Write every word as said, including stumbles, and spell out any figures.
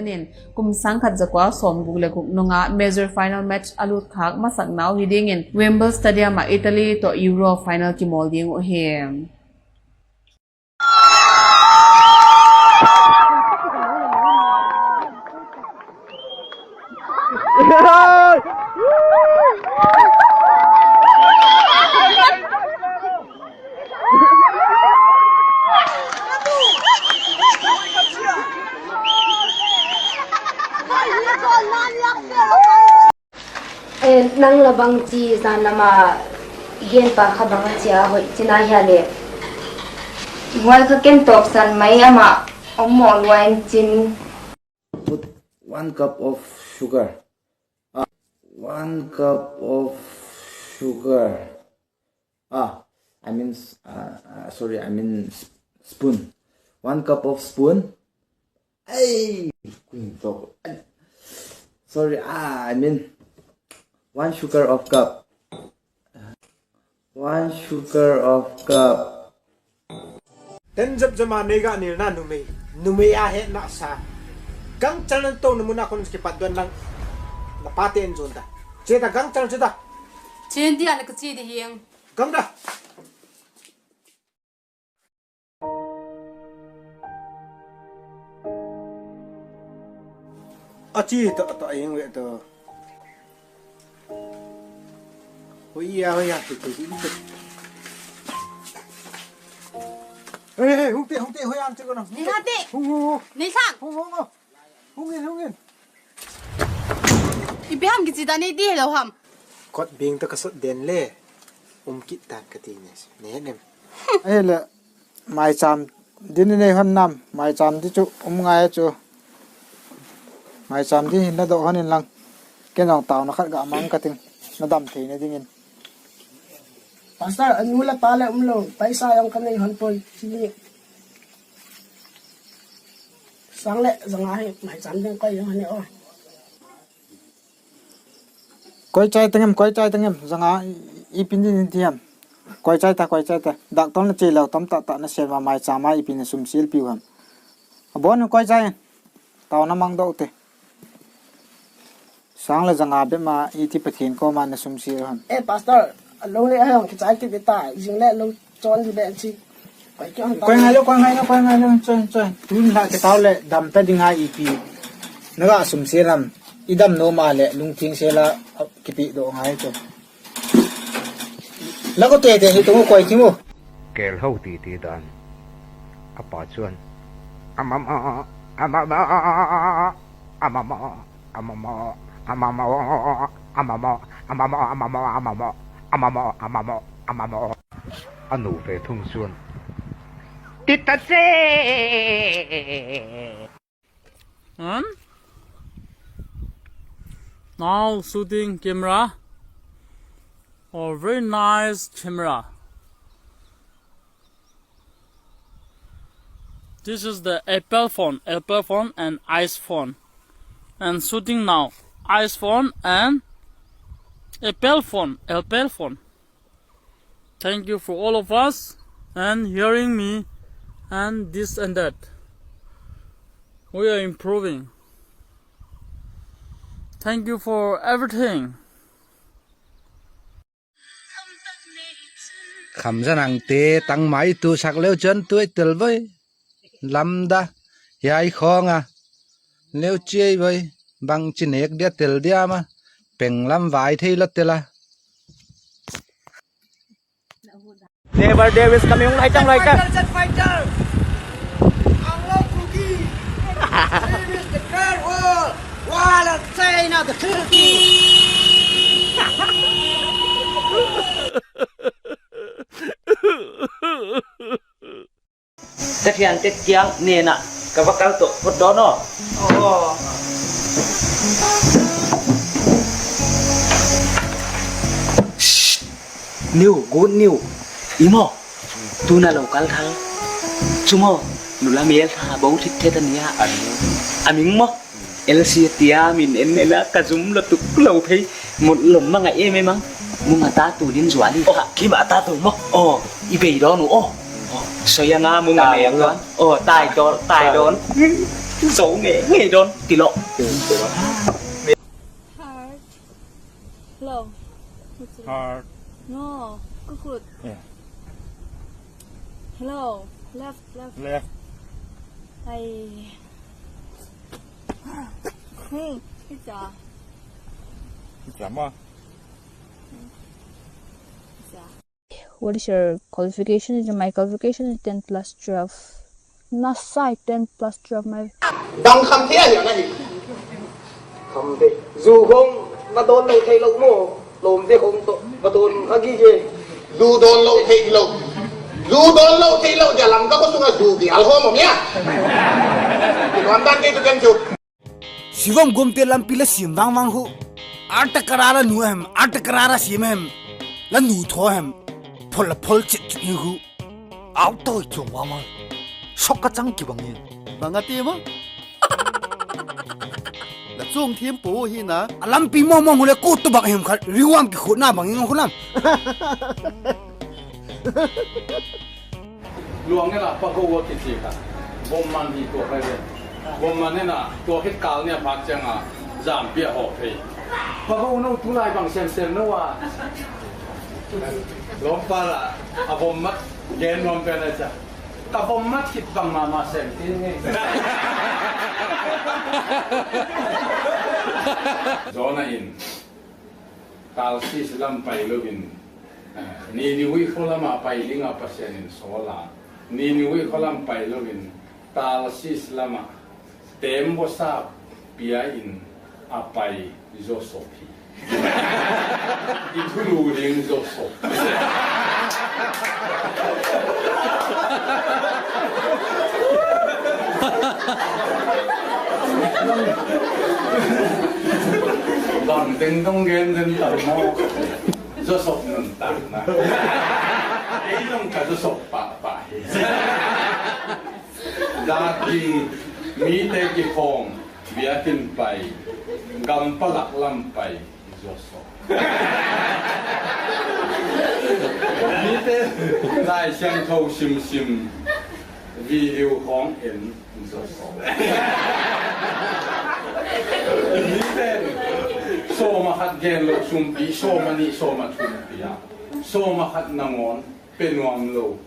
Nin, kum sangkhat jakua somguk le guk nunga major final match alut khak masak nau hi dingin Wembley Stadium a Italy to Euro final kimol ding u hi. Eh, nang la bang chi jan lama gen pa kha bang a chi a hoi chi na hia le. Wal kha ken top san mai ama om mo luan chin. Put one cup of sugar. Ah, one cup of sugar. Ah, I mean, s- uh, uh, sorry, I mean s- spoon. One cup of spoon. Hey, sorry, ah, I mean, one sugar of cup. One sugar of cup. Ten jep jema nei ga nil na numei. Numei a he na sa. Gangchal nan to numuna kon ki pat don lang. Na pa te en zon da. Che da gangchal che da. Chen dia na ka chi di hiang. Gang da. A chi to to ing ve to. Hoi ya, hoi ya, ti ti ti. Hey, hey, hung te, hung te, hoi ya, ti ko na. Ni ha te. Hung, hung, hung. Ni sang. Hung, hung, hung. Hung in, hung in. Ipi ham kichi ta nei di hello ham. Kot bing to ka sot den le. Um kit tan ka ti ne. Ne nem. Ei le, mai cham. Din nei hon nam. Mai cham di chu. Um ngai chu. Mai cham di hin na do hon in lang. Ken jong tao na khat ga mang ka ting. Na dam thei ne ding in. Pastor, anu le pa le um lo. Paisa jong ka nei hon poi. Chi ni. Sang le, janga hi, mai cham ding koi jong hane o. Koi chai tengem, koi chai tengem, janga i, i pin din ti ham. Koi chai ta, koi chai ta. Doctor na che lo tam ta ta na sel ma mai cham a i pin na sum sil piu ham. Abon koi chai. Tao na mang do te. Sang le janga be ma i ti Pathen ko ma na sum si han. Eh, Pastor, lo le ayong kichai kit ta, jing le lo chon di be chi. Koi ki on ta. Koi ngai lo, koi ngai lo, koi ngai lo, chon, chon. Tun la ke tao le dam ta ding a i pi. Na ga sum si lam, i dam no ma le lung thing se la kipi do ngai to. La ko te te hi to koi ki mo. Kel ho ti ti dan. A pa chuan. Amama, amama, amama, amama, amama, amama, amama, amama. A nu ve thung chuan. Ti ta che. And now shooting camera. Oh, very nice camera. This is the Apple phone, Apple phone and iPhone. And shooting now, iPhone and Apple phone, Apple phone. Thank you for all of us and hearing me and this and that. We are improving. Thank you for everything. Kham za nang te tang mai tu sak leu chun tu tel voi. Lamda, hiai khong a. Leu chiai voi, bang chi nek dia tel dia ma. Peng lam vai thei la tel a. Never there is coming right down like that. Fighter, fighter. Anglo Kuki. This is the third world. Wala China the Turkey. Ka thian te kiang nena ka va kal to phot don o. Oh. New, good new. Imo. Tuna lo kal thal. Chumo. Nula miel tha bo thik the ta nia. Aming mo. L C tia min en en a ka zum lo tuk lo phei. Mut lom manga em em ang. Munga ta tu din zuali. Oh, kima ta tu mo. Oh, i bei don u. Oh. Oh, soyanga munga ta ne don. Oh, tai don, tai don. Zo nge nge don ti lo. Heart. Hello. Heart. No. Kukut. Yeah. Hello. Left, left. Left. Ai. Hmm. Pizza. Pizza ma. Pizza. What is your qualification? Is my qualification is ten plus twelve. Nasai ten plus twelve my. Dang kham thei ahi, ahi. Kham thei. Zu khong na don lo thei lo mo. Lom te khong to. Ba ton a gi ge. Zu don lo thei lo. Zu don lo thei lo dia lam ka ko sunga zu gi al ho mo mia. Ki wan dan ke tu ken chu. Shivom Gomte lampi la sim vang vang hu. Arta karara nu hem, arta karara sim hem. La nu tho hem. Phol la phol chit chit hi hu. Au to chung wa ma. Sok ka chang ki bang hi. Bang ati ma. La chung thim po hi na. A lampi mo mo hu le ko to bak hem khat. Riwam ki khut na bang hi ngang khu lam. Luang nena pagou a kichi kha. Bomman hi tua khai ve. Bomman nena tua khit kal nia phat changa jampi a hop thei. Pagou no tulai bang sem sem no a. Lom para a bommat gen nom pen a cha. Ka bommat khit bang mama sem tin nge. Jona in. Tarsis lam pai louvin, eh, Nineveh kho lama pai dinga Pathen in sol a, Nineveh kho lam pai louvin, Tarsis lama tembosa pia in a pai Joseph hi. I thulu ding Joseph. Bang ding dong gen den tam mo. Joseph nun tak na. Ei dong ka Joseph pa pa hi. Dati mi te ki phong. Biakin pai, gam palak lam pai, Joseph. Mite, Lai Siangthou sim sim, video khong en, Joseph. Mite, soma khat gen lo sumpi, soma ni, soma thumpi a. Soma khat nangon, pe nuam lo.